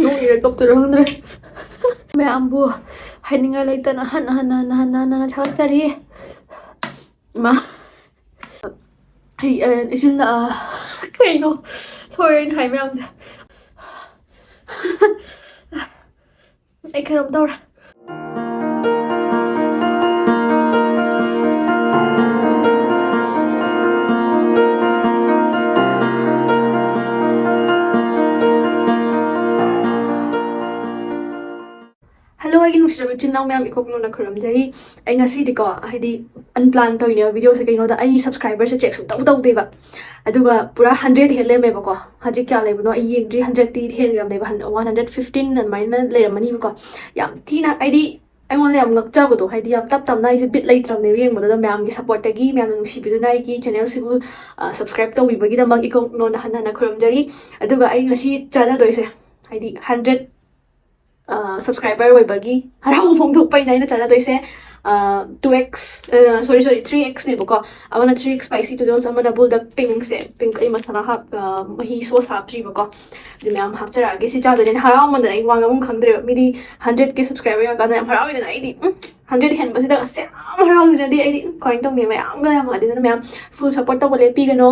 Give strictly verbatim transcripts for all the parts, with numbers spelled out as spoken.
ꯅꯣꯛꯏꯔ ꯀꯞꯇꯣꯏꯔ ꯈꯪꯗ꯭ꯔꯦ꯫ ꯃꯌꯥꯝꯕꯨ ꯍꯥꯏꯅꯤꯡꯉꯥꯏ ꯂꯩꯇꯅ ꯍꯟꯅ ꯍꯟꯅ ꯍꯟꯅ ꯍꯟꯅ ꯍꯟꯅ ꯊꯥꯒꯠꯆꯔꯤ꯫ ꯏꯃꯥ, ꯑꯩ, ꯑ, ꯏꯆꯤꯜ, ꯑ, ꯀꯩꯅꯣ ꯁꯣꯏꯔꯦ ꯑꯩꯅ ꯍꯥꯏ ꯃꯌꯥꯝꯁꯦ꯫ ꯑꯩ ꯀꯩꯅꯣꯝ ꯇꯧꯔꯦ꯫ Hello, ꯑꯩꯒꯤ ꯅꯨꯡꯁꯤꯔꯕ ꯏꯆꯤꯜ ꯏꯅꯥꯎ ꯃꯌꯥꯝ, ꯏꯀꯣꯛ ꯅꯣꯟꯅ ꯈꯨꯔꯨꯝꯖꯔꯤ꯫ ꯑꯩ ꯉꯁꯤꯗꯤꯀꯣ, ꯍꯥꯏꯗꯤ, unplanned ꯇꯧꯔꯤꯅꯦꯕ videoꯁꯦ꯫ ꯀꯩꯅꯣꯗ, ꯑꯩ subscriberꯁꯦ check ꯁꯨꯡꯇꯧ ꯇꯧꯗꯦꯕ꯫ ꯑꯗꯨꯒ ꯄꯨꯔꯥ hundred ꯍꯦꯜ ꯂꯩꯔꯝꯃꯦꯕꯀꯣ꯫ ꯍꯧꯖꯤꯛ ꯀꯌꯥ ꯂꯩꯕꯅꯣ ꯑꯩ ꯌꯦꯡꯗ꯭ꯔꯤ, hundredꯇꯤ ꯍꯦꯟꯈ꯭ꯔꯕꯅꯦꯕ, one hundred fifteen ꯑꯗꯨꯃꯥꯏꯅ ꯂꯩꯔꯝꯃꯅꯤꯕꯀꯣ꯫ ꯌꯥꯝ ꯊꯤꯅ, ꯑꯩꯗꯤ, ꯑꯩꯉꯣꯟꯗ ꯌꯥꯝ ꯉꯛꯆꯕꯗꯣ, ꯍꯥꯏꯗꯤ, ꯌꯥꯝ ꯇꯞ ꯇꯞꯅ ꯑꯩꯁꯦ ꯕꯤꯠ ꯂꯩꯇ꯭ꯔꯕꯅꯦꯕ ꯌꯦꯡꯕꯗ꯫ ꯑꯗꯣ ꯃꯌꯥꯝꯒꯤ supportꯇꯒꯤ, ꯃꯌꯥꯝꯅ ꯅꯨꯡꯁꯤꯕꯤꯗꯨꯅ ꯑꯩꯒꯤ channelꯁꯤꯕꯨ, ꯑ, subscribe ꯇꯧꯕꯤꯕꯒꯤꯗꯃꯛ ꯏꯀꯣꯛ ꯅꯣꯟꯅ ꯍꯟꯅ ꯍꯟꯅ ꯈꯨꯔꯨꯝꯖꯔꯤ꯫ ꯑꯗꯨꯒ ꯑꯩ ꯉꯁꯤ ꯆꯥꯖꯗꯣꯏꯁꯦ, ꯍꯥꯏꯗꯤ, hundred ꯑ, subscriber ꯑꯣꯏꯕꯒꯤ ꯍꯔꯥꯎꯕ ꯐꯣꯡꯗꯣꯛꯄ ꯑꯩꯅ, ꯑꯩꯅ ꯆꯥꯖꯗꯣꯏꯁꯦ, ꯑ, two X, ꯑ, sorry, sorry, three Xꯅꯦꯕꯀꯣ꯫ ꯑꯃꯅ three X spicy noodles, ꯑꯃꯅ buldak pinkꯁꯦ, pink, ꯑꯩ ꯃꯁꯥꯂꯥ ꯍꯥꯞ-, ꯑ, ꯃꯍꯤ sauce ꯍꯥꯞꯇ꯭ꯔꯤꯕꯀꯣ꯫ ꯑꯗꯨ ꯃꯌꯥꯝ ꯍꯥꯞꯆꯔꯛꯑꯒꯦ꯫ ꯁꯤ ꯆꯥꯗꯣꯏꯅꯦ꯫ ꯑꯩꯅ ꯍꯔꯥꯎꯃꯟꯗꯅ ꯑꯩ ꯋꯥ ꯉꯥꯡꯐꯝ ꯈꯪꯗ꯭ꯔꯦꯕ꯫ ꯃꯤꯗꯤ hundred K subscriber ꯌꯧꯔꯀꯥꯟꯗ ꯌꯥꯝ ꯍꯔꯥꯎꯋꯤꯗꯅ, ꯑꯩꯗꯤ, ꯎꯝ, hundred ꯍꯦꯟꯕꯁꯤꯗ ꯑꯁ ꯌꯥꯝ ꯍꯔꯥꯎꯖꯗ꯭ꯔꯗꯤ ꯑꯩꯗꯤ, ꯎꯝ, ꯀꯃꯥꯏꯅ ꯇꯧꯅꯤ? ꯃꯌꯥꯝꯒ ꯌꯥꯝ ꯃꯥꯟꯅꯗꯦꯗꯅ ꯃꯌꯥꯝ꯫ Full support ꯇꯧꯕ ꯂꯦꯞꯄꯤꯒꯅꯣ꯫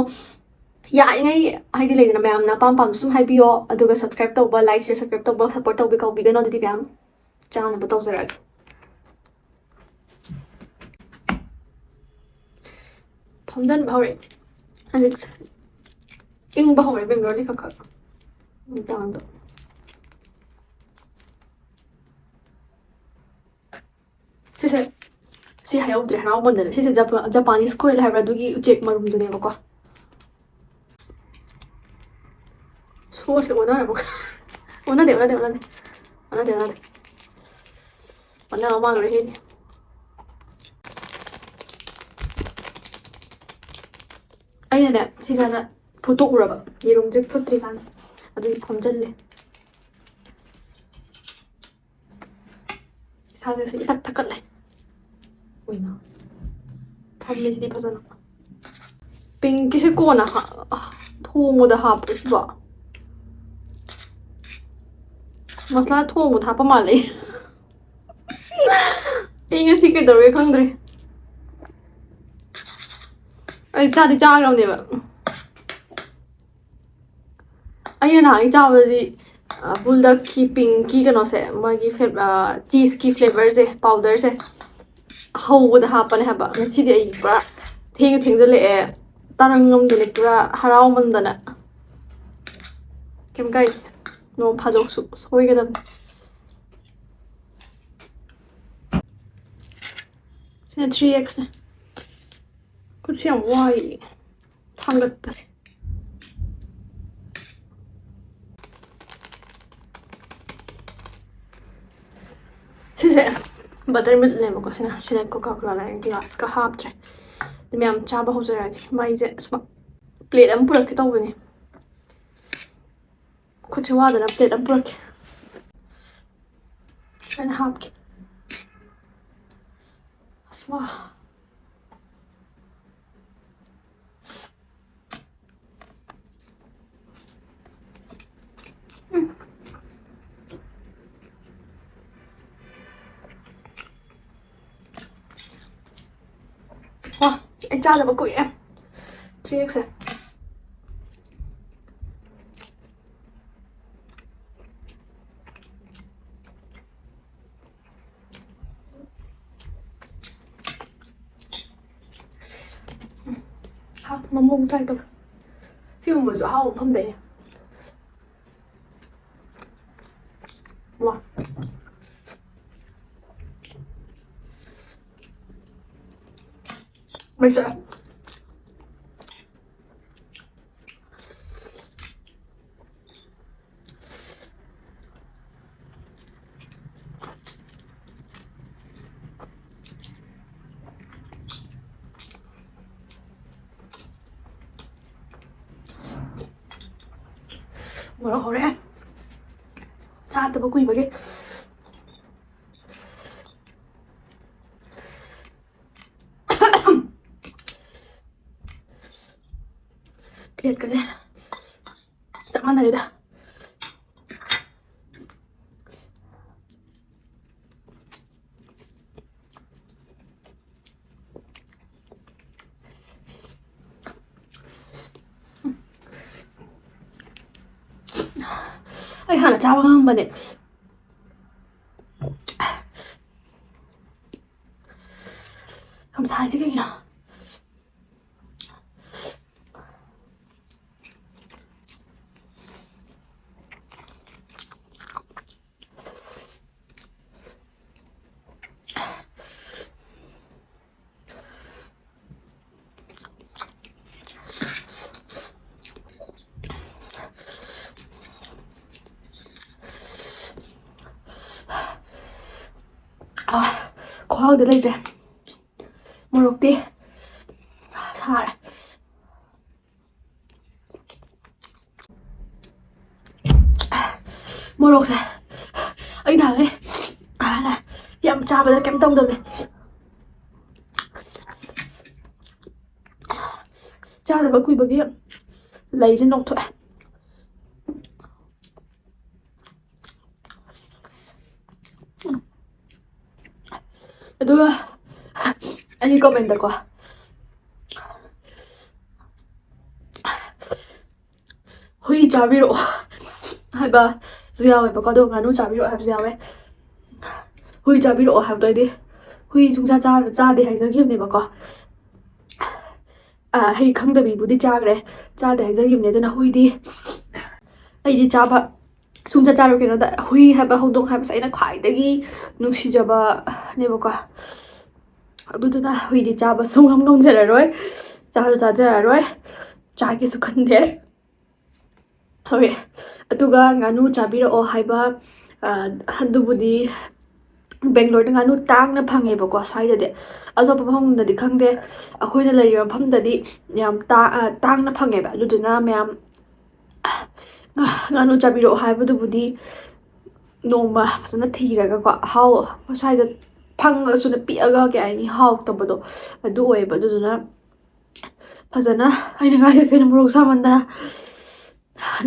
ꯌꯥꯔꯤꯉꯩ, ꯍꯥꯏꯗꯤ, ꯂꯩꯗꯅ, ꯃꯌꯥꯝꯅ ꯑꯄꯥꯝ ꯄꯥꯝꯕ ꯁꯨꯝ ꯍꯥꯏꯕꯤꯌꯣ, ꯑꯗꯨꯒ subscribe ꯇꯧꯕ, like, share, subscribe ꯇꯧꯕ, support ꯇꯧꯕꯤ ꯀꯥꯎꯕꯤꯒꯅꯣ꯫ ꯑꯗꯨꯗꯤ ꯃꯌꯥꯝ ꯆꯥꯅꯕ ꯇꯧꯖꯔꯛꯑꯒꯦ꯫ ꯐꯝꯖꯟꯕ ꯍꯧꯔꯛꯑꯦ ꯍꯧꯖꯤꯛꯁꯦ꯫ ꯏꯪꯕ ꯍꯧꯔꯦ ꯕꯦꯡꯒ꯭ꯂꯣꯔꯗꯤ ꯈꯛ ꯈꯛ ꯅꯨꯡꯗꯥꯡꯗꯣ꯫ ꯁꯤꯁꯦ, ꯁꯤ ꯍꯥꯏꯍꯧꯗ꯭ꯔꯦ ꯍꯔꯥꯎꯃꯟꯗꯅ꯫ ꯁꯤꯁꯦ ꯖꯄꯥ-, Japanese quail ꯍꯥꯏꯕ꯭ꯔꯥ, ꯑꯗꯨꯒꯤ ꯎꯆꯦꯛ ꯃꯔꯨꯝꯗꯨꯅꯦꯕꯀꯣ꯫ Sauceꯁꯦ ꯑꯣꯟꯅꯔꯕ? ꯑꯣꯟꯅꯗꯦ, ꯑꯣꯟꯅꯗꯦ, ꯑꯣꯟꯅꯗꯦ꯫ ꯑꯣꯟꯅꯗꯦ, ꯑꯣꯟꯅꯗꯦ꯫ ꯑꯣꯟꯅꯕ ꯃꯥꯜꯂꯨꯔꯦ ꯁꯤꯗꯤ꯫ ꯑꯩꯅꯅꯦ, ꯁꯤꯁꯦ ꯍꯥꯟꯅ ꯐꯨꯠꯇꯣꯛꯎꯔꯕ, ꯌꯦꯔꯨꯝꯁꯦ ꯐꯨꯠꯇ꯭ꯔꯤꯀꯥꯟꯗ꯫ ꯑꯗꯨꯒꯤ ꯐꯝꯖꯜꯂꯦ꯫ ꯏꯁꯥꯁꯦ ꯁꯤ ꯏꯊꯛ ꯊꯛꯀꯠꯂꯦ꯫ ꯎꯏꯃꯥ꯫ ꯐꯝꯃꯦ ꯁꯤꯗꯤ ꯐꯖꯅ꯫ Pinkꯀꯤꯁꯦ ꯀꯣꯟꯅ ꯍꯥ-, ꯊꯣꯡꯕꯗ ꯍꯥꯞꯄꯁꯤꯕꯣ꯫ ꯃꯁꯂꯥ ꯊꯣꯡꯕꯗ ꯍꯥꯞꯄ ꯃꯥꯜꯂꯦ꯫ ꯑꯩ ꯉꯁꯤ ꯀꯩꯗꯧꯔꯒꯦ ꯈꯪꯗ꯭ꯔꯦ꯫ ꯑꯩ ꯆꯥꯗꯤ ꯆꯥꯈ꯭ꯔꯕꯅꯦꯕ꯫ ꯑꯩꯅ ꯅꯍꯥꯟꯒꯩ ꯆꯥꯕꯗꯗꯤ, ꯑ, ꯕꯨꯜꯗꯛꯀꯤ ꯄꯤꯡꯀꯤ ꯀꯩꯅꯣꯁꯦ, ꯃꯣꯏꯒꯤ ꯐ꯭ꯂꯦ-, ꯑ, ꯆꯤꯁꯀꯤ ꯐ꯭ꯂꯦꯕꯔꯁꯦ, ꯄꯥꯎꯗꯔꯁꯦ, ꯍꯧꯕꯗ ꯍꯥꯞꯄꯅꯦ ꯍꯥꯏꯕ꯫ ꯉꯁꯤꯗꯤ ꯑꯩ ꯄꯨꯔꯥ ꯊꯦꯡꯁꯨ ꯊꯦꯡꯖꯤꯜꯂꯛꯑꯦ, ꯇꯔꯪ ꯑꯃꯗꯅꯦ ꯄꯨꯔꯥ ꯍꯔꯥꯎꯃꯟꯗꯅ꯫ ꯀꯩꯝ ꯀꯥꯏꯗꯦ, ꯅꯣꯡ ꯐꯥꯗꯣꯛꯁꯨ ꯁꯣꯏꯒꯗꯕꯅꯤ꯫ ꯁꯤꯅ ꯊ꯭ꯔꯤ ꯑꯦꯛꯁꯅꯦ꯫ ꯈꯨꯠꯁꯦ ꯌꯥꯝ ꯋꯥꯏꯌꯦ ꯊꯥꯡꯒꯠꯄꯁꯦ꯫ ꯁꯤꯁꯦ ꯕꯇꯔ ꯃꯤꯜꯛꯅꯦꯕꯀꯣ, ꯁꯤꯅ, ꯁꯤꯅ ꯀꯣꯀꯥ ꯀꯣꯂꯥ ꯒꯤꯂꯥꯁꯀ ꯍꯥꯞꯇ꯭ꯔꯦ꯫ ꯑꯗꯨ ꯃꯌꯥꯝ ꯆꯥꯕ ꯍꯧꯖꯔꯛꯑꯒꯦ꯫ ꯃꯩꯁꯦ ꯁꯨꯃꯥꯏ-, ꯄ꯭ꯂꯦꯠ ꯑꯃ ꯄꯨꯔꯛꯀꯦ ꯇꯧꯕꯅꯦ꯫ ꯈꯨꯠꯁꯦ ꯋꯥꯗꯅ ꯄ꯭ꯂꯦꯠ ꯑꯃ ꯄꯨꯔꯛꯀꯦ꯫ ꯁꯨꯃꯥꯏꯅ ꯍꯥꯞꯀꯦ꯫ ꯑꯁ, ꯋꯥ꯫ ꯎꯝ꯫ ꯋꯥ, ꯑꯩ ꯆꯥꯗꯕ ꯀꯨꯏꯔꯦ꯫ ꯊ꯭ꯔꯤ ꯑꯦꯛꯁꯁꯦ꯫ ꯍꯥ, ꯃꯃꯣ ꯑꯃꯨꯛ try ꯇꯧꯔꯦ꯫ ꯁꯤꯒꯨꯝꯕꯁꯨ ꯑꯍꯥꯎꯕ ꯃꯐꯝꯗꯩꯅꯦ꯫ ꯋꯥ꯫ ꯃꯩ ꯆꯠꯂꯦ꯫ ꯃꯣꯔꯣꯛ ꯍꯧꯔꯦ꯫ ꯆꯥꯗꯕ ꯀꯨꯏꯕꯒꯤ꯫ ꯄ꯭ꯂꯦꯠꯀꯅꯦ꯫ ꯆꯞ ꯃꯥꯟꯅꯔꯦꯗ꯫ ꯑꯩ ꯍꯥꯟꯅ ꯆꯥꯕ ꯉꯝꯕꯅꯦ꯫ ꯌꯥꯝ ꯁꯥꯏꯁꯦ ꯀꯩꯒꯤꯅꯣ? ꯑꯥ, ꯈꯨꯍꯥꯎꯗꯤ ꯂꯩꯇ꯭ꯔꯦ꯫ ꯃꯣꯔꯣꯛꯇꯤ ꯁꯥꯔꯦ꯫ ꯃꯣꯔꯣꯛꯁꯦ ꯑꯩ ꯅꯍꯥꯟꯒꯩ ꯍꯥꯟꯅ ꯌꯥꯝ ꯆꯥꯕꯗ ꯀꯩꯝ ꯇꯧꯗꯕꯅꯦ꯫ ꯆꯥꯗꯕ ꯀꯨꯏꯕꯒꯤ ꯂꯩꯁꯦ ꯅꯣꯛꯊꯣꯛꯑꯦ꯫ ꯑꯗꯨꯒ ꯑꯩꯒꯤ comment ꯀꯣ, "ꯍꯨꯏ ꯆꯥꯕꯤꯔꯛꯑꯣ" ꯍꯥꯏꯕꯁꯨ ꯌꯥꯎꯋꯦꯕꯀꯣ, ꯑꯗꯣ "ꯉꯥꯅꯨ ꯆꯥꯕꯤꯔꯛꯑꯣ" ꯍꯥꯏꯕꯁꯨ ꯌꯥꯎꯋꯦ꯫ ꯍꯨꯏ ꯆꯥꯕꯤꯔꯛꯑꯣ ꯍꯥꯏꯕꯗꯣ ꯑꯩꯗꯤ ꯍꯨꯏ ꯁꯨꯡꯆꯥ ꯆꯥ-, ꯆꯥꯗꯦ ꯍꯥꯏꯖꯈꯤꯕꯅꯦꯕꯀꯣ꯫ ꯑ, ꯍꯩ ꯈꯪꯗꯕꯤꯕꯨꯗꯤ ꯆꯥꯈ꯭ꯔꯦ, ꯆꯥꯗꯦ ꯍꯥꯏꯖꯈꯤꯕꯅꯦ꯫ ꯑꯗꯨꯅ ꯍꯨꯏꯗꯤ ꯑꯩꯗꯤ ꯆꯥꯕ ꯁꯨꯡꯆꯥ ꯆꯥꯔꯣꯏ꯫ ꯀꯩꯅꯣꯗ, ꯍꯨꯏ ꯍꯥꯏꯕ, ꯍꯧꯗꯣꯡ ꯍꯥꯏꯕꯁꯦ ꯑꯩꯅ ꯈ꯭ꯋꯥꯏꯗꯒꯤ ꯅꯨꯡꯁꯤꯖꯕꯅꯦꯕꯀꯣ꯫ ꯑꯗꯨꯗꯨꯅ ꯍꯨꯏꯗꯤ ꯆꯥꯕ ꯁꯨꯡꯉꯝ ꯉꯝꯖꯔꯔꯣꯏ, ꯆꯥꯁꯨ ꯆꯥꯖꯔꯔꯣꯏ, ꯆꯥꯒꯦꯁꯨ ꯈꯟꯗꯦ꯫ ꯁꯣꯔꯤ꯫ ꯑꯗꯨꯒ ꯉꯥꯅꯨ ꯆꯥꯕꯤꯔꯛꯑꯣ ꯍꯥꯏꯕ, ꯑ, ꯑꯗꯨꯕꯨꯗꯤ ꯕꯦꯡꯒ꯭ꯂꯣꯔꯗ ꯉꯥꯅꯨ ꯇꯥꯡꯅ ꯐꯪꯉꯦꯕꯀꯣ ꯁ꯭ꯋꯥꯏꯗꯗꯤ꯫ ꯑꯇꯣꯞꯄ ꯃꯐꯝꯗꯗꯤ ꯈꯪꯗꯦ, ꯑꯩꯈꯣꯏꯅ ꯂꯩꯔꯤꯕ ꯃꯐꯝꯗꯗꯤ ꯌꯥꯝ ꯇꯥ-, ꯑ, ꯇꯥꯡꯅ ꯐꯪꯉꯦꯕ꯫ ꯑꯗꯨꯗꯨꯅ ꯃꯌꯥꯝ ꯉꯥ-, ꯉꯥꯅꯨ ꯆꯥꯕꯤꯔꯛꯑꯣ ꯍꯥꯏꯕꯗꯨꯕꯨꯗꯤ ꯅꯣꯡꯃ ꯐꯖꯅ ꯊꯤꯔꯒꯀꯣ, ꯑꯍꯥꯎ ꯁ꯭ꯋꯥꯏꯗ ꯐꯪꯉꯁꯨꯅ ꯄꯤꯛꯑꯒ, ꯀꯩ ꯍꯥꯏꯅꯤ, ꯍꯥꯎꯇꯕꯗꯣ ꯑꯗꯨ ꯑꯣꯏꯌꯦꯕ꯫ ꯑꯗꯨꯗꯨꯅ ꯐꯖꯅ, ꯑꯩꯅ ꯉꯥꯏꯁꯦ ꯀꯩꯅꯣ, ꯃꯣꯔꯣꯛ ꯁꯥꯃꯟꯗꯅ꯫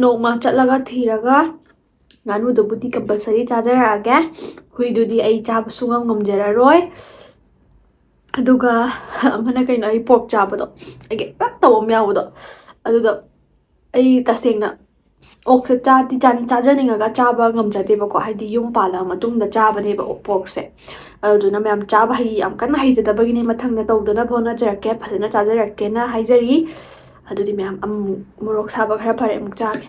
ꯅꯣꯡꯃ ꯆꯠꯂꯒ ꯊꯤꯔꯒ ꯉꯥꯅꯨꯗꯨꯕꯨꯗꯤ compulsory ꯆꯥꯖꯔꯛꯑꯒꯦ꯫ ꯍꯨꯏꯗꯨꯗꯤ ꯑꯩ ꯆꯥꯕ ꯁꯨꯡꯉꯝ ꯉꯝꯖꯔꯔꯣꯏ꯫ ꯑꯗꯨꯒ ꯑꯃꯅ ꯀꯩꯅꯣ, ꯑꯩ pork ꯆꯥꯕꯗꯣ, ꯑꯩꯒꯤ ꯄꯦꯛ ꯇꯧꯕ ꯑꯃ ꯌꯥꯎꯕꯗꯣ, ꯑꯗꯨꯗꯣ ꯑꯩ ꯇꯁꯦꯡꯅ ꯑꯣꯛꯁꯦ ꯆꯥꯗꯤ ꯆꯥ-, ꯆꯥꯖꯅꯤꯡꯉꯒ ꯆꯥꯕ ꯉꯝꯖꯗꯦꯕꯀꯣ, ꯍꯥꯏꯗꯤ ꯌꯨꯝ ꯄꯥꯜꯂꯛꯑ ꯃꯇꯨꯡꯗ ꯆꯥꯕꯅꯦꯕ ꯑꯣꯛ ꯄꯣꯔꯛꯁꯦ꯫ ꯑꯗꯨꯗꯨꯅ ꯃꯌꯥꯝ ꯆꯥꯕ ꯍꯩ ꯌꯥꯝ ꯀꯟꯅ ꯍꯩꯖꯗꯕꯒꯤꯅꯦ, ꯃꯊꯪꯗ ꯇꯧꯗꯅꯕ ꯍꯣꯠꯅꯖꯔꯛꯀꯦ, ꯐꯖꯅ ꯆꯥꯖꯔꯛꯀꯦꯅ ꯍꯥꯏꯖꯔꯤ꯫ ꯑꯗꯨꯗꯤ ꯃꯌꯥꯝ ꯑꯃꯨꯛ ꯃꯣꯔꯣꯛ ꯁꯥꯕ ꯈꯔ ꯐꯔꯦ, ꯑꯃꯨꯛ ꯆꯥꯒꯦ꯫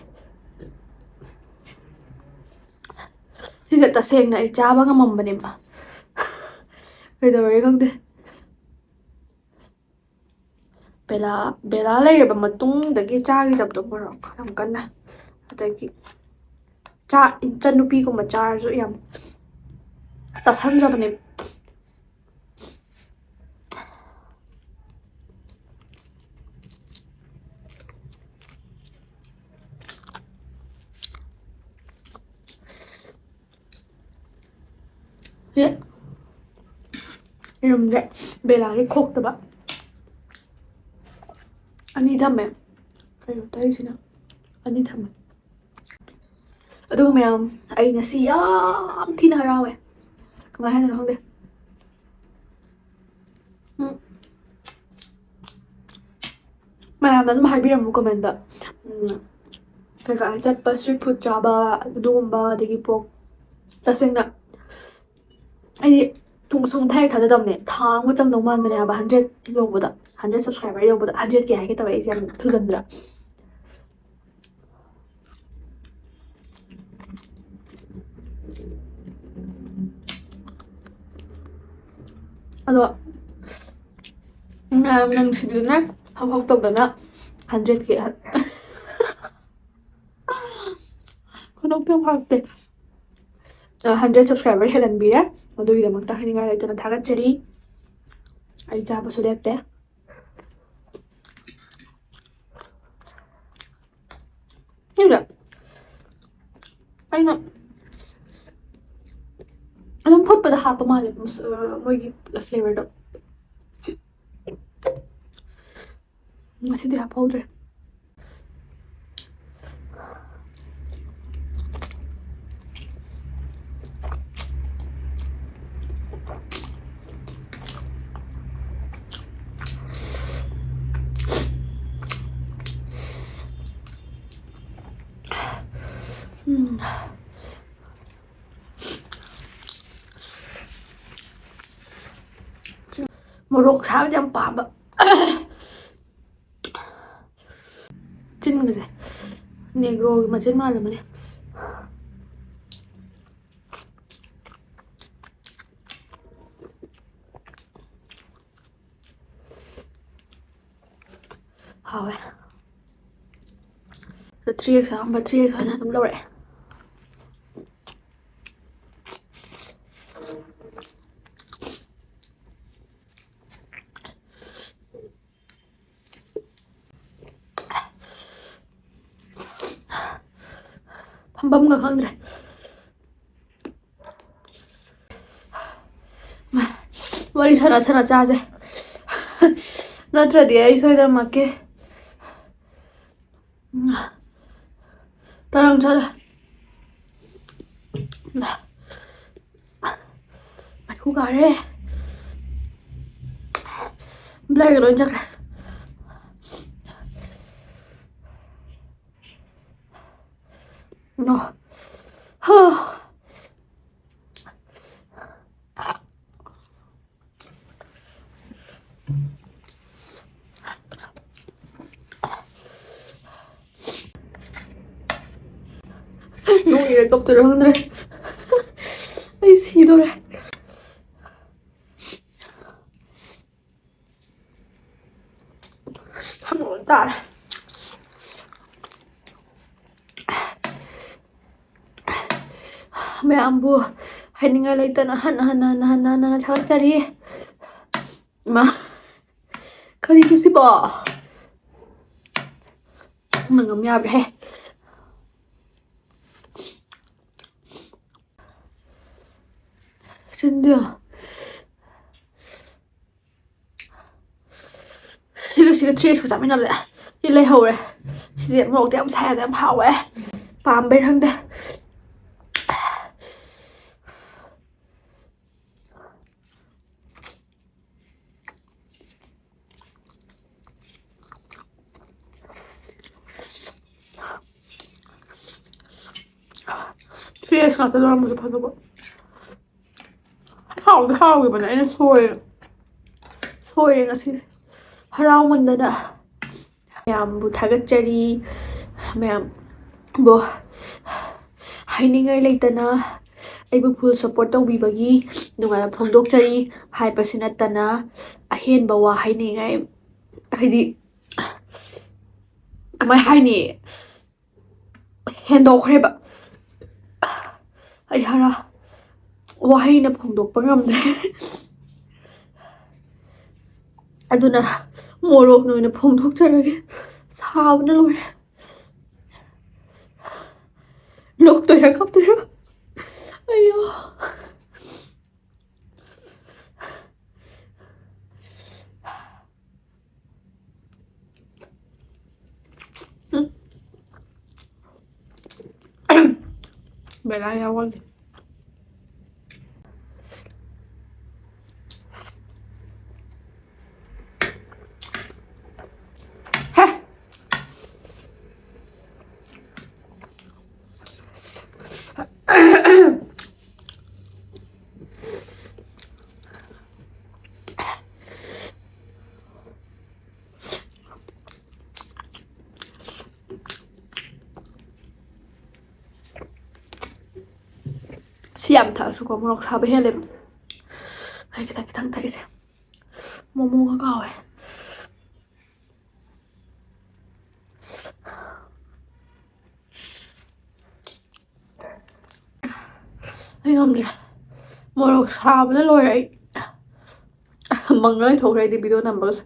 ꯁꯤꯁꯦ ꯇꯁꯦꯡꯅ ꯑꯩ ꯆꯥꯕ ꯉꯝꯃꯝꯕꯅꯦꯕ꯫ ꯀꯩꯗꯧꯔꯒꯦ ꯈꯪꯗꯦ꯫ ꯕꯦꯂꯥ, ꯕꯦꯂꯥ ꯂꯩꯔꯕ ꯃꯇꯨꯡꯗꯒꯤ ꯆꯥꯈꯤꯗꯕꯗꯣ ꯃꯣꯔꯣꯛ ꯌꯥꯝ ꯀꯟꯅ꯫ ꯑꯗꯒꯤ ꯆꯥꯛ, ꯏꯆꯟꯅꯨꯄꯤꯒꯨꯝꯕ ꯆꯥꯔꯁꯨ ꯌꯥꯝ ꯆꯥꯁꯟꯗ꯭ꯔꯕꯅꯦꯕ꯫ ꯁꯤ ꯌꯦꯔꯨꯝꯁꯦ ꯕꯦꯂꯥꯒꯤ ꯈꯣꯛꯇꯕ ꯑꯅꯤ ꯊꯝꯃꯦ꯫ ꯀꯩꯅꯣ ꯇꯧꯔꯤꯁꯤꯅ ꯑꯅꯤ ꯊꯝꯃꯦ꯫ ꯑꯗꯨꯒ ꯃꯌꯥꯝ, ꯑꯩ ꯉꯁꯤ ꯌꯥꯝ ꯊꯤꯅ ꯍꯔꯥꯎꯋꯦ꯫ ꯀꯃꯥꯏꯅ ꯍꯥꯏꯗꯣꯏꯅꯣ ꯈꯪꯗꯦ꯫ ꯎꯝ꯫ ꯃꯌꯥꯝꯅ ꯑꯗꯨꯝ ꯍꯥꯏꯕꯤꯔꯝꯃꯨ comment-ꯇ꯫ ꯎꯝ, ꯀꯩꯀꯥ ꯆꯠꯄ, street food ꯆꯥꯕ, ꯑꯗꯨꯒꯨꯝꯕ, ꯑꯗꯒꯤ ꯄꯣꯛ-, ꯇꯁꯦꯡꯅ ꯑꯩꯗꯤ ꯇꯨꯡ ꯁꯨꯡꯊꯥ ꯍꯦꯛ ꯊꯥꯖꯗꯕꯅꯦ꯫ ꯊꯥ ꯑꯃꯒ ꯆꯪꯗꯧ ꯃꯥꯟꯕꯅꯦ ꯍꯥꯏꯕ, hundred ꯌꯧꯕꯗ, hundred subscriber ꯌꯧꯕꯗ꯫ Hundred K ꯍꯥꯏꯒꯦ ꯇꯧꯋꯦ ꯑꯩꯁꯦ ꯌꯥꯝ ꯊꯨꯖꯟꯗ꯭ꯔꯥ? ꯑꯗꯣ ꯃꯌꯥꯝꯅ ꯅꯨꯡꯁꯤꯕꯤꯗꯨꯅ ꯍꯧ ꯍꯧ ꯇꯧꯗꯅ hundred K ꯈꯨꯅꯣꯛꯇ ꯐꯥꯎꯇꯦ꯫ ꯑ, hundred subscriber ꯍꯦꯜꯍꯟꯕꯤꯔꯦ꯫ ꯑꯗꯨꯒꯤꯗꯃꯛꯇ ꯍꯥꯏꯅꯤꯡꯉꯥꯏ ꯂꯩꯇꯅ ꯊꯥꯒꯠꯆꯔꯤ꯫ ꯑꯩ ꯆꯥꯕꯁꯨ ꯂꯦꯞꯇꯦ꯫ ꯁꯤꯁꯦ ꯑꯩꯅ ꯑꯗꯨꯝ ꯐꯨꯠꯄꯗ ꯍꯥꯞꯄ ꯃꯥꯜꯂꯦ, ꯃꯁ-, ꯑ, ꯃꯣꯏꯒꯤ flavour-ꯗꯣ꯫ ꯉꯁꯤꯗꯤ ꯍꯥꯞꯍꯧꯗ꯭ꯔꯦ꯫ ꯎꯝ꯫ ꯃꯣꯔꯣꯛ ꯁꯥꯕꯗꯤ ꯌꯥꯝ ꯄꯥꯝꯕ꯫ ꯆꯤꯟꯒꯁꯦ ꯅꯦꯒ꯭ꯔꯣꯒꯤ ꯃꯆꯤꯟ ꯃꯥꯜꯂꯝꯃꯅꯤ꯫ ꯍꯥꯎꯋꯦ꯫ ꯊ꯭ꯔꯤ ꯑꯦꯛꯁ ꯑꯍꯥꯟꯕ ꯊ꯭ꯔꯤ ꯑꯦꯛꯁ ꯍꯥꯏꯅ ꯑꯗꯨꯝ ꯂꯧꯔꯛꯑꯦ꯫ ꯐꯝꯐꯝꯒ ꯈꯪꯗ꯭ꯔꯦ꯫ ꯋꯥꯔꯤ ꯁꯥꯟꯅ ꯁꯥꯟꯅ ꯆꯥꯁꯦ꯫ ꯅꯠꯇ꯭ꯔꯗꯤ ꯑꯩ ꯁꯣꯏꯗꯅꯃꯛꯀꯤ ꯇꯔꯪ ꯆꯠꯂꯦ꯫ ꯃꯩꯈꯨ ꯀꯥꯔꯦ꯫ ꯕ꯭ꯂꯔꯒ ꯂꯣꯏ ꯆꯠꯈ꯭ꯔꯦ꯫ ꯅꯣ꯫ ꯍꯥ꯫ ꯅꯣꯛꯏꯔ ꯀꯞꯇꯣꯏꯔ ꯈꯪꯗ꯭ꯔꯦ꯫ ꯑꯩ ꯁꯤꯗꯣꯔꯦ꯫ ꯊꯃꯣꯏ ꯇꯥꯔꯦ꯫ ꯃꯌꯥꯝꯕꯨ ꯍꯥꯏꯅꯤꯡꯉꯥꯏ ꯂꯩꯇꯅ ꯍꯟꯅ ꯍꯟꯅ ꯍꯟꯅ ꯍꯟꯅ ꯍꯟꯅ ꯊꯥꯒꯠꯆꯔꯤ꯫ ꯏꯃꯥ, ꯀꯔꯤꯅꯣ ꯁꯤꯕꯣ? ꯅꯪ ꯉꯝ ꯌꯥꯕ꯭ꯔꯥꯍꯦ? ꯆꯤꯟꯗꯨ ꯌꯦꯡꯉꯣ꯫ ꯁꯤꯒ ꯁꯤꯒ ꯊ꯭ꯔꯤ ꯑꯦꯛꯁꯀ ꯆꯥꯃꯤꯟꯅꯕꯗ ꯁꯤ ꯂꯩꯍꯧꯔꯦ꯫ ꯁꯤꯁꯦ ꯃꯣꯔꯣꯛꯇꯤ ꯌꯥꯝ ꯁꯥꯏ, ꯑꯗꯣ ꯌꯥꯝ ꯍꯥꯎꯋꯦ꯫ ꯄꯥꯝꯕꯩ ꯈꯪꯗꯦ꯫ ꯐ꯭ꯔꯦꯁ ꯉꯥꯛꯇ ꯂꯧꯔꯝꯕꯁꯨ ꯐꯗꯧꯕ꯫ ꯍꯥꯎꯗꯤ ꯍꯥꯎꯈꯤꯕꯅꯦ, ꯑꯩꯅ ꯁꯣꯏꯔꯦ꯫ ꯁꯣꯏꯔꯦ ꯉꯁꯤꯁꯦ꯫ ꯍꯔꯥꯎꯃꯟꯗꯅ꯫ ꯃꯌꯥꯝꯕꯨ ꯊꯥꯒꯠꯆꯔꯤ꯫ ꯃꯌꯥꯝꯕꯨ ꯍꯥꯏꯅꯤꯡꯉꯥꯏ ꯂꯩꯇꯅ ꯑꯩꯕꯨ ꯐꯨꯜ ꯁꯞꯄꯣꯔꯠ ꯇꯧꯕꯤꯕꯒꯤ ꯅꯨꯡꯉꯥꯏꯕ ꯐꯣꯡꯗꯣꯛꯆꯔꯤ ꯍꯥꯏꯕꯁꯤ ꯅꯠꯇꯅ ꯑꯍꯦꯟꯕ ꯋꯥ ꯍꯥꯏꯅꯤꯡꯉꯥꯏ, ꯍꯥꯏꯗꯤ, ꯀꯃꯥꯏ ꯍꯥꯏꯅꯤ? ꯍꯦꯟꯗꯣꯛꯈ꯭ꯔꯦꯕ꯫ ꯑꯩ ꯍꯥꯏꯔ ꯋꯥꯍꯩꯅ ꯐꯣꯡꯗꯣꯛꯄ ꯉꯝꯗ꯭ꯔꯦ꯫ ꯑꯗꯨꯅ ꯃꯣꯔꯣꯛꯅ ꯑꯣꯏꯅ ꯐꯣꯡꯗꯣꯛꯆꯔꯒꯦ꯫ ꯁꯥꯕꯅ ꯂꯣꯏꯔꯦ꯫ ꯅꯣꯛꯇꯣꯏꯔꯥ ꯀꯞꯇꯣꯏꯔꯥ? ꯑꯩꯌꯣ꯫ ꯕꯦꯂꯥ ꯌꯥꯎꯒꯜꯂꯤ꯫ ꯍꯦ! ꯁꯤ ꯌꯥꯝ ꯊꯛꯑꯁꯨꯀꯣ, ꯃꯣꯔꯣꯛ ꯁꯥꯕ ꯍꯦꯜꯂꯦꯕ꯫ ꯑꯩ ꯈꯤꯇꯪ ꯈꯤꯇꯪ ꯊꯛꯏꯁꯦ꯫ ꯃꯣꯃꯣꯒ ꯀꯥꯎꯋꯦ꯫ ꯑꯩ ꯉꯝꯗ꯭ꯔꯦ꯫ ꯃꯣꯔꯣꯛ ꯁꯥꯕꯅ ꯂꯣꯏꯔꯦ ꯑꯩ꯫ ꯃꯪꯉ ꯂꯩꯊꯣꯛꯈ꯭ꯔꯦ ꯑꯩꯗꯤ ꯚꯤꯗꯤꯑꯣ ꯅꯝꯕꯒꯁꯦ꯫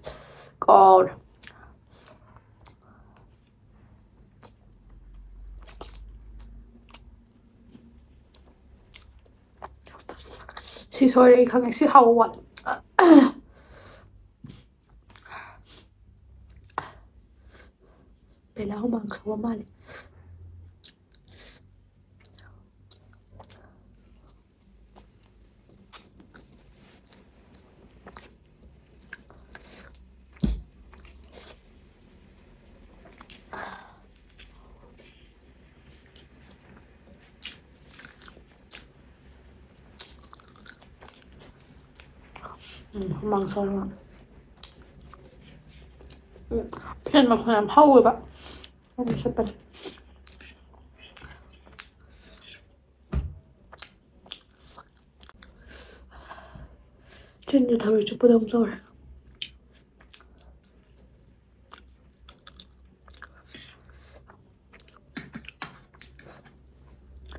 ꯀꯥꯎꯔꯦ꯫ ꯁꯤ ꯁꯣꯏꯔꯦ ꯑꯩ ꯈꯪꯉꯦ꯫ ꯁꯤ ꯍꯥꯎꯕ ꯋꯥꯠꯂꯦ꯫ ꯕꯦꯂꯥ ꯍꯨꯃꯥꯡ ꯁꯧꯕ ꯃꯥꯜꯂꯦ꯫ ꯎꯝ, ꯍꯨꯃꯥꯡ ꯁꯧꯔꯒ꯫ ꯎꯝ, ꯐꯦꯟ ꯃꯈꯣꯟ ꯌꯥꯝ ꯍꯧꯋꯦꯕ꯫ ꯑꯗꯨ ꯁꯤꯠꯄꯅꯦ꯫ ꯆꯤꯟꯁꯦ ꯊꯔꯣꯏ ꯆꯨꯞꯄꯗꯧꯅ ꯇꯧꯔꯦ꯫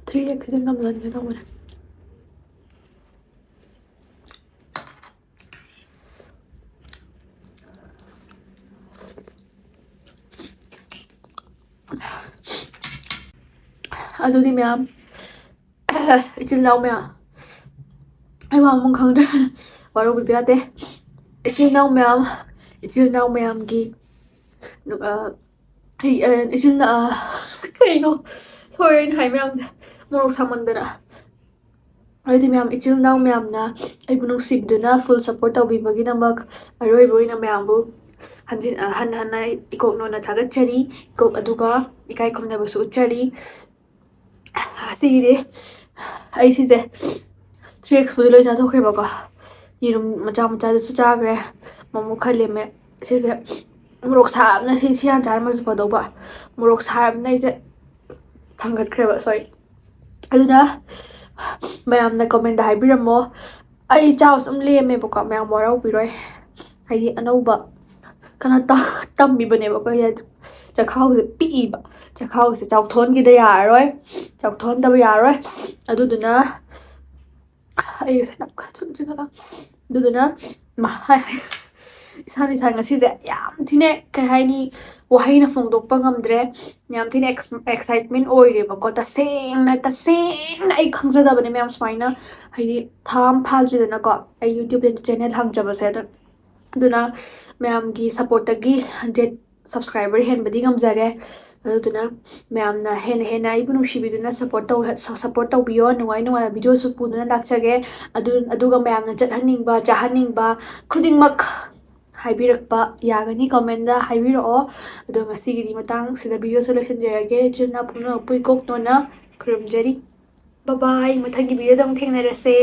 Three X ꯁꯤꯗ ꯅꯝꯖꯟꯒꯦ ꯇꯧꯕꯅꯦ꯫ ꯑꯗꯨꯗꯤ ꯃꯌꯥꯝ, ꯏꯆꯤꯜ ꯏꯅꯥꯎ ꯃꯌꯥꯝ, ꯑꯩ ꯋꯥ ꯑꯃꯨꯛ ꯈꯪꯗ꯭ꯔꯦ, ꯋꯥꯔꯧꯕꯤꯕ ꯌꯥꯗꯦ꯫ ꯏꯆꯤꯜ ꯏꯅꯥꯎ ꯃꯌꯥꯝ, ꯏꯆꯤꯜ ꯏꯅꯥꯎ ꯃꯌꯥꯝꯒꯤ, ꯑ, ꯑꯩ, ꯑ, ꯏꯆꯤꯜ, ꯑ, ꯀꯩꯅꯣ, ꯁꯣꯏꯔꯦ ꯑꯩꯅ ꯍꯥꯏ ꯃꯌꯥꯝꯁꯦ, ꯃꯣꯔꯣꯛ ꯁꯥꯃꯟꯗꯅ꯫ ꯑꯗꯨꯗꯤ ꯃꯌꯥꯝ, ꯏꯆꯤꯜ ꯏꯅꯥꯎ ꯃꯌꯥꯝꯅ ꯑꯩꯕꯨ ꯅꯨꯡꯁꯤꯕꯤꯗꯨꯅ full support ꯇꯧꯕꯤꯕꯒꯤꯗꯃꯛ ꯑꯔꯣꯏꯕ ꯑꯣꯏꯅ ꯃꯌꯥꯝꯕꯨ ꯍꯟꯖꯤꯟ-, ꯑ, ꯍꯟꯅ ꯍꯟꯅ ꯏꯀꯣꯛ ꯅꯣꯟꯅ ꯊꯥꯒꯠꯆꯔꯤ꯫ ꯏꯀꯣꯛ ꯑꯗꯨꯒ ꯏꯀꯥꯏ ꯈꯨꯝꯅꯕꯁꯨ ꯎꯠꯆꯔꯤ꯫ ꯑꯁꯤꯒꯤꯗꯤ ꯑꯩ ꯁꯤꯁꯦ three X ꯄꯨꯗꯤ ꯂꯣꯏ ꯆꯥꯊꯣꯛꯈ꯭ꯔꯦꯕꯀꯣ꯫ ꯌꯦꯔꯨꯝ ꯃꯆꯥ ꯃꯆꯥꯗꯨꯁꯨ ꯆꯥꯈ꯭ꯔꯦ꯫ ꯃꯣꯃꯣ ꯈꯔ ꯂꯦꯝꯃꯦ꯫ ꯁꯤꯁꯦ ꯃꯣꯔꯣꯛ ꯁꯥꯕꯅ ꯁꯤ, ꯁꯤ ꯍꯥꯟꯅ ꯆꯥꯔꯝꯃꯁꯨ ꯐꯗꯧꯕ꯫ ꯃꯣꯔꯣꯛ ꯁꯥꯔꯕꯅ ꯑꯩꯁꯦ ꯊꯥꯡꯒꯠꯈ꯭ꯔꯦꯕ, sorry꯫ ꯑꯗꯨꯅ ꯃꯌꯥꯝꯅ comment ꯍꯥꯏꯕꯤꯔꯝꯃꯣ꯫ ꯑꯩ ꯆꯥꯕ ꯁꯨꯝ ꯂꯦꯝꯃꯦꯕꯀꯣ, ꯃꯌꯥꯝ ꯋꯥꯔꯧꯕꯤꯔꯣꯏ꯫ ꯍꯥꯏꯗꯤ ꯑꯅꯧꯕ ꯀꯩꯅꯣ ꯇ-, ꯇꯝꯃꯤꯕꯅꯦꯕꯀꯣ꯫ ꯆꯈꯥꯎꯁꯦ ꯄꯤꯛꯏꯕ, ꯆꯈꯥꯎꯁꯦ ꯆꯥꯎꯊꯣꯛꯍꯟꯒꯦꯗ ꯌꯥꯔꯔꯣꯏ, ꯆꯥꯎꯊꯣꯛꯍꯟꯗꯕ ꯌꯥꯔꯔꯣꯏ꯫ ꯑꯗꯨꯗꯨꯅ ꯑꯩ ꯉꯁꯥꯏ ꯌꯥꯝ ꯈꯟ-, ꯈꯟ-, ꯈꯟ-, ꯑꯗꯨꯗꯨꯅ ꯃ-, ꯍꯥꯏ-, ꯍꯥꯏ-, ꯏꯁꯥꯅ ꯏꯁꯥ ꯉꯁꯤꯁꯦ ꯌꯥꯝ ꯊꯤꯅ, ꯀꯩ ꯍꯥꯏꯅꯤ, ꯋꯥꯍꯩꯅ ꯐꯣꯡꯗꯣꯛꯄ ꯉꯝꯗ꯭ꯔꯦ꯫ ꯌꯥꯝ ꯊꯤꯅ ꯑꯦꯛꯁ-, excitement ꯑꯣꯏꯔꯦꯕꯀꯣ꯫ ꯇꯁꯦꯡꯅ, ꯇꯁꯦꯡꯅ ꯑꯩ ꯈꯪꯖꯗꯕꯅꯦ ꯃꯌꯥꯝ, ꯁꯨꯃꯥꯏꯅ ꯍꯥꯏꯗꯤ ꯊꯥ ꯑꯃ ꯐꯥꯗ꯭ꯔꯤꯗꯅꯀꯣ ꯑꯩ YouTube channel ꯍꯥꯡꯖꯕꯁꯦ꯫ ꯑꯗꯨ, ꯑꯗꯨꯅ ꯃꯌꯥꯝꯒꯤ supportꯇꯒꯤ hundred subscriber ꯍꯦꯟꯕꯗꯤ ꯉꯝꯖꯔꯦ꯫ ꯑꯗꯨꯗꯨꯅ ꯃꯌꯥꯝꯅ ꯍꯦꯟꯅ ꯍꯦꯟꯅ ꯑꯩꯕꯨ ꯅꯨꯡꯁꯤꯕꯤꯗꯨꯅ support ꯇꯧ-, support ꯇꯧꯕꯤꯌꯣ꯫ ꯅꯨꯡꯉꯥꯏ ꯅꯨꯡꯉꯥꯏꯕ videoꯁꯨ ꯄꯨꯗꯨꯅ ꯂꯥꯛꯆꯒꯦ꯫ ꯑꯗꯨ, ꯑꯗꯨꯒ ꯃꯌꯥꯝꯅ ꯆꯠꯍꯟꯅꯤꯡꯕ, ꯆꯥꯍꯟꯅꯤꯡꯕ ꯈꯨꯗꯤꯡꯃꯛ ꯍꯥꯏꯕꯤꯔꯛꯄ ꯌꯥꯒꯅꯤ commentꯇ ꯍꯥꯏꯕꯤꯔꯛꯑꯣ꯫ ꯑꯗꯣ ꯉꯁꯤꯒꯤꯗꯤ ꯃꯇꯥꯡ ꯁꯤꯗ videoꯁꯦ ꯂꯣꯏꯁꯤꯟꯖꯔꯒꯦ꯫ ꯏꯆꯤꯜ ꯏꯅꯥꯎ ꯄꯨꯝꯅꯃꯛꯄꯨ ꯏꯀꯣꯛ ꯅꯣꯟꯅ ꯈꯨꯔꯨꯝꯖꯔꯤ꯫ Bye bye, ꯃꯊꯪꯒꯤ videoꯗ ꯑꯃꯨꯛ ꯊꯦꯡꯅꯔꯁꯦ꯫